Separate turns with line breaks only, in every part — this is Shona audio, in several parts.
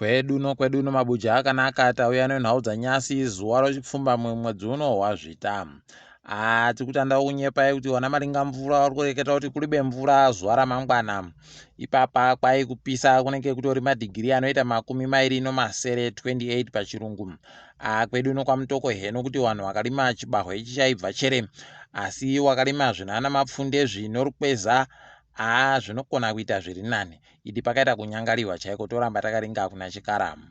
Kwedu uno kwedu uno mabuja akanaka tauya nenhau dzanyasi zuva rochipfumbamwe mwedzi uno hwazvita. Ah, tiri kutanda kunyepai kuti wana maringa mvura uri kureketa kuti kuribe mvura zuva ramangwana. Ipapa kwai kupisa kunenge kutori madhigiri anoita 27 28 pachirungu. Ah, kwedu uno kwaMutoko heno kuti vanhu vakarima chibahwe ichi chaibva chere asi wakarima zvinana mapfunde zvinorukweza ah zvinokona kuita zviri nani. Idi pakaita kunyangariwa chaiko toramba takaringa kuna chikaramu.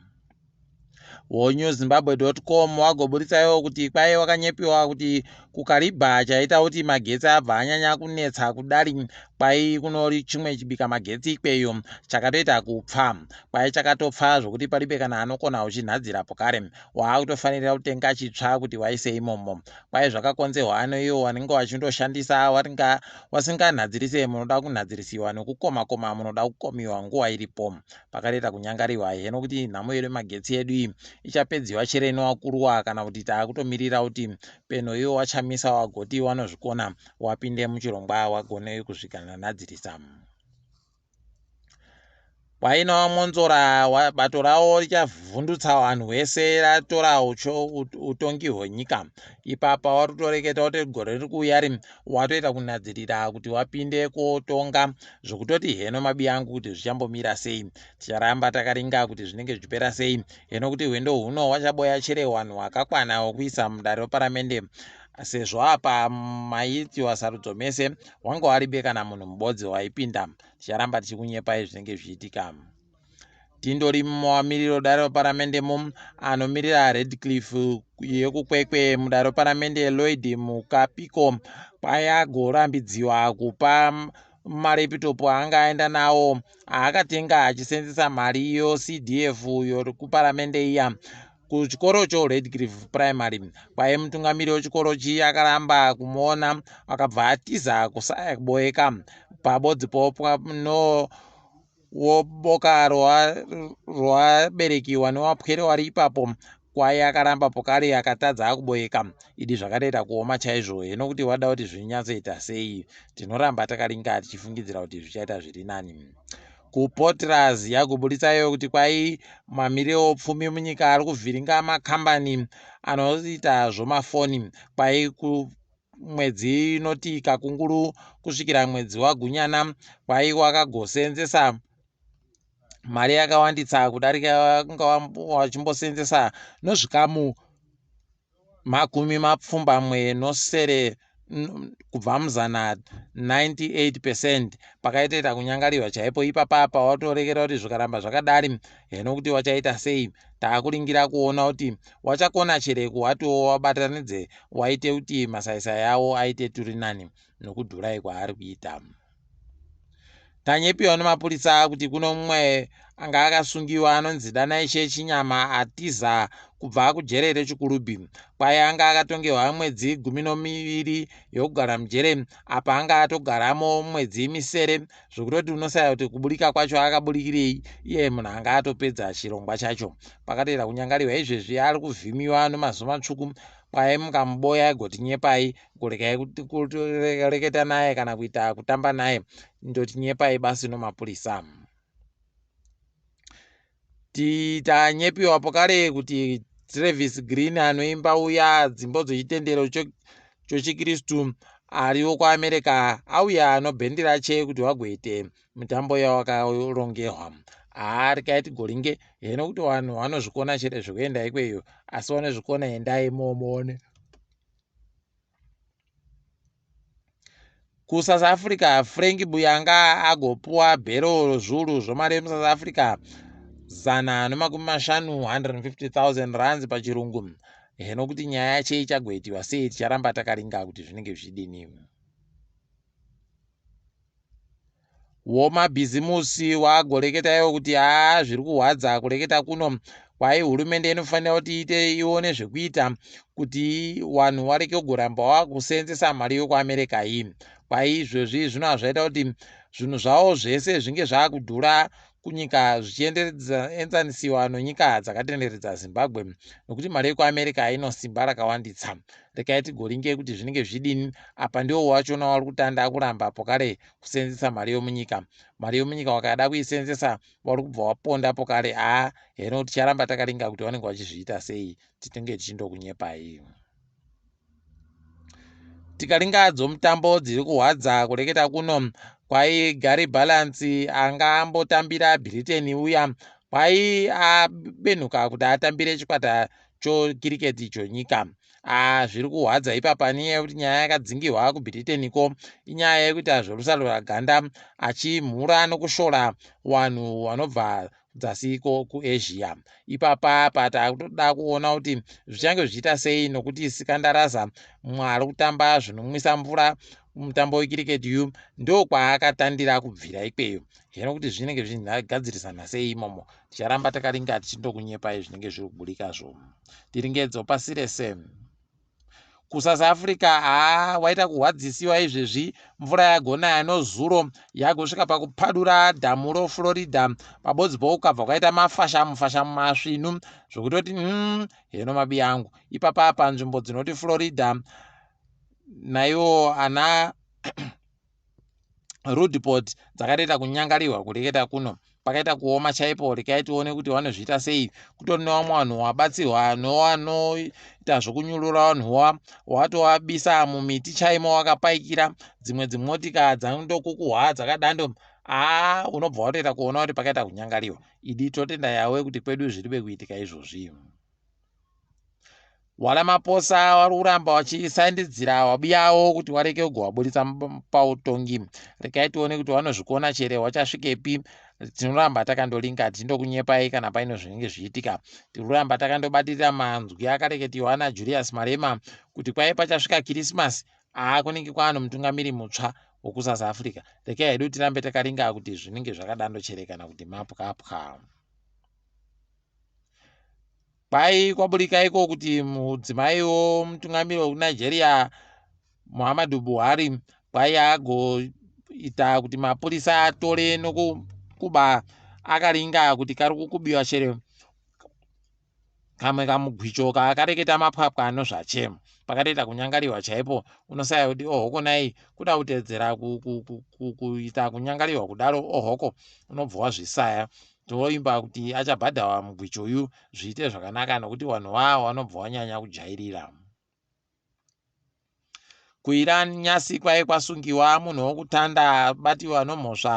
WoNewZimbabwe.com wagoburitsa iwo kuti kwai wakanyepiwa kuti kuKariba chaita kuti magetsi abva anyanya kunetsa kudari kwai kunori chimwe chibika magetsi ikweyo chakatoita kupfa kwai chakatopfa zvokuti paribe kana anokona uchinhadzira pokare waakutofanira kutenga chitsva kuti waise imomo kwai zvakakonzerwa ano iwo wanenge wachindoshandisa waringa wasinganhadzirise munoda kunhadzirisiwa nekukoma koma munoda kukomiwa nguva iripo pakareta kunyangariwa heno kuti nhamo yedu magetsi yedu iyi ichapedziwa chere inowakuruwa kana kuti taakutomirira kuti peno iwo wachamisa wagoti wanozvikona wapinde muchirongwa wagone kusvika nanhadzirisa. Kwaina waMwonzora bato ravo richavhundutsa vanhu vese ratora utongi hwenyika. Ipapa watoreketa kuti gore riri kuuya ri watoita kunadzirira kuti wapinde kotonga zvokutoti heno mabi angu kuti zvichambomira sei. Ticharamba takaringa kuti zvinenge zvichipera sei. Heno kuti hwendo huno wachaboya chere wanhu wakakwana wokuisa mudare reparamende sezvo apa maiitiwa sarudzo mese wanga waribe kana munhu mubodzi waipinda. Ticharamba tichikunyepai zvinenge zvichiitika. Tindori mumamiriro dare reparamende mu anomirira Redcliff yekuKwekwe mudare reparamende Lloyd Mukapiko kwayagorambidziwa kupa marepitopu aanga aenda nawo aakatenga achisenzesa mari yoCDF yokuparamende iya kuchikoro choRedcliff Primary kwaye mutungamiri wechikoro chi akaramba kumuona akabva atiza kusaya kuboeka pabodzi popwa no woboka rwaberekiwa newapwere wari ipapo kwaye akaramba pokare akatadza akuboeka idi zvakatoita kuoma chaizvo heno kuti wada kuti zvinyatsoita sei tinoramba takaringa tichifungidzira kuti zvichaita zviri nani. KuPotraz yagoburitsa iyo kuti kwai mamiriro opfumi munyika ari kuvhiringa makambani anoita zvomafoni kwai kumwedzi inoti Kakunguru kusvikira mwedzi waGunyana kwai wakagosenzesa mari yakawandisa kudarika vanga wachimbosenzesa nozvikamu 87 kubva muzana 98 percent pakaitoita kunyangarirwa chaipo ipapa watorekera kuti zvikaramba zvakadari heno kuti wachaita sei taakuringira kuona kuti wachakona chere kuwatiwo wabatanidze waite kuti masaisai awo aite turi nani nokudhurai kwaari kuita. Tanyepiwa nemapurisa kuti kuno mumwe anga akasungiwa anonzi Danaishe Chinyama atiza kubva kujere reChikurubi. Kwai anga akatongerwa mwedzi 12 yokugara mujere apa anga atogaramo mwedzi misere zvokutoti unosaya kuti kuburika kwacho akaburikirei iye munhu anga atopedza chirongwa chacho. Pakatoita kunyangariwa izvezvi ari kuvhimiwa nemazuva matsvuku kwai mukamuboya igotinyepai kurekai kureketa naye kana kuita kutamba naye ndotinyepai basi nomapurisa. Tanyepiwa pokare kuti Travis Green anoimba uya dzimbo dzechitendero chochiKristu ariwo kuAmerica auya anobhendi rache kuti vagoite mitambo yawakarongerwa. Haa rekai tigoringe heno kuti vanhu vanozvikona chete zvekuenda ikweyo asi vanozvikona endai momuone. KuSouth Africa Frank Buyanga agopuwa bhero zviuru zvomari yemuSouth Africa 150 150,000 rands pachirungu heno kuti nyaya yacho ichagoitiwa sei ticharamba takaringa kuti zvinenge zvichidini. Womabhizimusi wagoreketa iwo kuti haa zviri kuhwadza kureketa kuno kwai hurumende inofanira kuti iite ione zvekuita kuti vanhu vareke kugoramba wakuseenzesa mari yokuAmerica iyi kwai izvozvi zvinova zvaita kuti zvinhu zvavo zvese zvinge zvakudhura. kunyika zvichienzanisiwa nonyika dzakatenderedza Zimbabwe nokuti mari yekuAmerica ino simba rakawanditsa. Rekai tigoringe kuti zvinenge zvichidini apa ndiwo wachona wari kutanda kuramba pokare kuseenzesa mari yomunyika. Mari yomunyika wakada kuiseenzesa wari kubva waponda pokare aa heno ticharamba takaringa kuti vanenge vachizviita sei tinenge tichindokunyepai. Tikaringa dzomutambo dziri kuhwadza kureketa kuno kwai Gary Balance anga ambotambira Britain uya kwai abenhuka kuti atambire chikwata chokiriketi chonyika. Ah, zviri kuhwadza ipapa nenyaya yekuti nyaya yakadzingirwa kuBritain ko inyaya yekuita zvorusaruraganda achimhura nokushora vanhu vanobva dzasi kuAsia. Ipapa apa takutoda kuona kuti zvichange zvichiita sei nokuti Sikandaraza mumwe ari kutamba zvinomwisa mvura mutambo wekiriketi yu ndokwaakatandira kubvira ikweyo. Hino kuti zvinenge zvichigadzirisana sei imomo ticharamba takaringa tichindokunyepai zvinenge zviri kuburikazvo. Tiringedzo pasi rese. KuSouth Africa haa waita kuhwadzisiwa izvezvi mvura yagonaya nozuro yagosvika pakupadura dhamu roFlorida pabodzi poukabva kwaita mafashamu fashamu masvinu zvokutoti heno mabi angu ipapa panzvimbo dzinoti Florida naiwo ana Roodepoort dzakatoita kunyangarirwa kureketa kuno pakaita kuoma chaipo rekai tione kuti vanozviita sei kutori nevamwe vanhu wabatsirwa nowanoita zvokunyurura vanhuwa watovabisa mumiti chaimo wakapaikira dzimwe dzimotika dzandokukuhwa dzakadando aa unobva watoita kuona kuti pakaita kunyangariwa idi totenda yawe kuti kwedu zviribe kuitika izvozvi. WaRamaphosa wari kuramba wachisaindidzira wabiyawo kuti wareke kugovaburitsa pautongi. Regai tione kuti wanozvikona chere wachasvikepi. Tinoramba takandolinga tichindokunyepai kana paine zvinenge zvichiitika. Tiri kuramba takandobatirira manzwi akareketiwa naJulius Malema kuti kwai pachasvika Kirisimasi haa kunenge kwaano mutungamiri mutsva wokuSouth Africa. Regai hedu tirambe takaringa kuti zvinenge zvakadando chere kana kuti mapwapwa. Kwai kwaburika iko kuti mudzimai womutungamiri wekuNigeria Muhammadu Buhari kwai agoita kuti mapurisa atore nokuba akaringa kuti kari kukubiwa chere kamwe kamugwicho kaakareketa mapwapwa anozvache pakatoita kunyangariwa chaipo unosaya kuti ohoko nai kuda kutedzera kuita kunyangariwa kudaro ohoko unobva wazvisaya Tinoimba kuti achabhadhawa mugwichi uyu zviite zvakanaka nokuti vanhu vaa vanobva wanyanya kujairira. KuIran nyasi kwaive kwasungiwa munhu wokutanda abatiwa nomhosva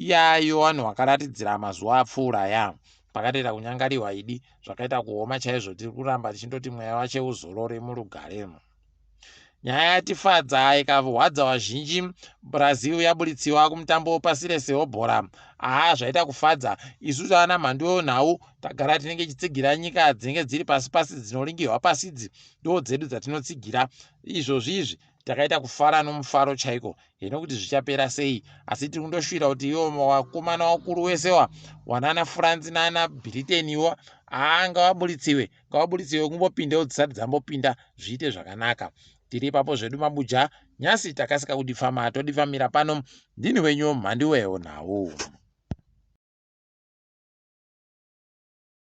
iyayo vanhu vakaratidzira mazuva apfuura aya. Pakatoita kunyangariwa idi zvakaita kuoma chaizvo tiri kuramba tichindoti mweya wache uzorore murugare. Nyaya yatifadza ikarwadza vazhinji, Brazil yaburitsiwa kumutambo wepasi rese webhora. Haa zvaita kufadza. Isu taana mhandu yenhau tagara tinenge tichitsigira nyika dzinenge dziri pasi pasi dzinoringirwa pasi idzi ndo dzedu dzatinotsigira. Izvozvi izvi takaita kufara nomufaro chaiko. Hino kuti zvichapera sei asi tiri kundoshuvira kuti iwo vakomana vakuru wese wa wanana France nana Britain iwo haa ngavaburitsiwe. Ngavaburitsewo kumbopindawo dzisati dzambopinda zviite zvakanaka. Tiri ipapo zvedu mabuja nyasi takasika kudifama todifamira pano ndini wenyu mhandiwewo nhau.